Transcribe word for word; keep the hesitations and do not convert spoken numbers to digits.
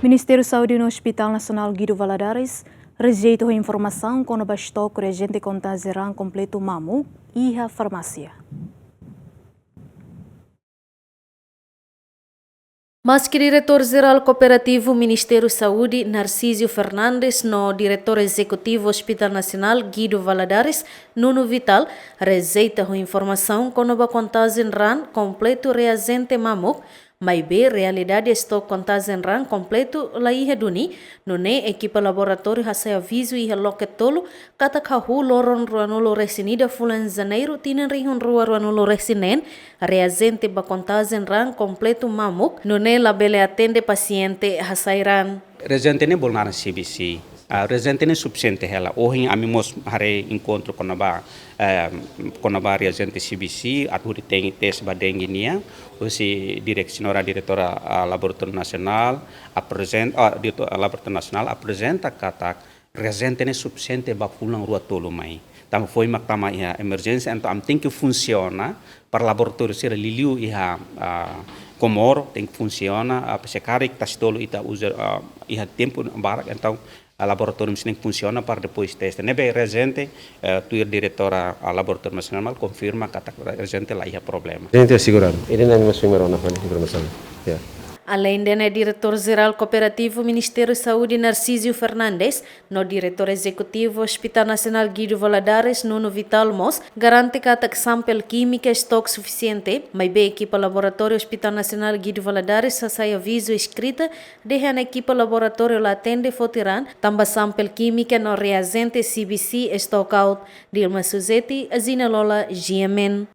Ministériu Saúde no Hospital Nasionál Guido Valadares rejeita ho informasaun kona-ba estok reajente kontajen raan kompletu mamuk iha farmásia. Maski Diretór Jerál Kooperativu Ministériu Saúde, Narcísio Fernandes, no Diretór Ezekutivu Hospital Nasionál Guido Valadares, Nuno Vital, rejeita ho informasaun kona-ba kontajen raan kompletu reajente mamuk, maibé realidade estok kontajen raan kompletu la iha duni, nune'e ekipa laboratóriu hasai avizu iha loket tolu, katak hahú loron ruanulu-resin-ida fulan Janeiru tinan rihun rua ruanulu-resin-neen, reajente ba kontajen raan kompletu mamuk, nune'e labele atende pasiente hasai raan. Reajente ne'e bolu naran C B C. Ah, reajente ne'e sufisiente hela. Ohin ami mós haree enkontru kona-ba, eh, kona-ba reajente C B C, atu hodi tenke tes ba dengue nian, husi direk-, señora diretora, ah, Laboratóriu Nasionál aprezenta, ah, diretor, ah, Laboratóriu Nasionál aprezenta katak reajente ne'e sufisiente ba fulan rua tolu mai. Tanba foin mak tama iha emerjénsia, entaun ami tenke funsiona para laboratóriu sira liuliu iha, ah, Comoro, tenke funsiona, ah, se karik tasi tolu ita uza, ah, iha tempu barak, entaun, ah, laboratóriu mesti tenke funsiona para depois teste. Ne'ebé reajente, eh, tuir diretora, ah, Laboratóriu Nasionál konfirma katak reajente la iha problema. Reajente aseguradu. Ida-ne'e ami mós primeiru ona fali informasaun. Ya. Aleinde ne'e, Diretór Jerál Kooperativu Ministériu Saúde, Narcísio Fernandes, no Diretór Ezekutivu Hospital Nasionál Guido Valadares, Nuno Vital mós, garante katak sampel kímika estok sufisiente, maibé ekipa laboratóriu Hospital Nasionál Guido Valadares hasai avizu eskrita dehan ekipa laboratóriu la atende foti raan, tanba sampel kímika no reajente C B C estok aut. Dilma Suzeti, Azina Lola, G M N.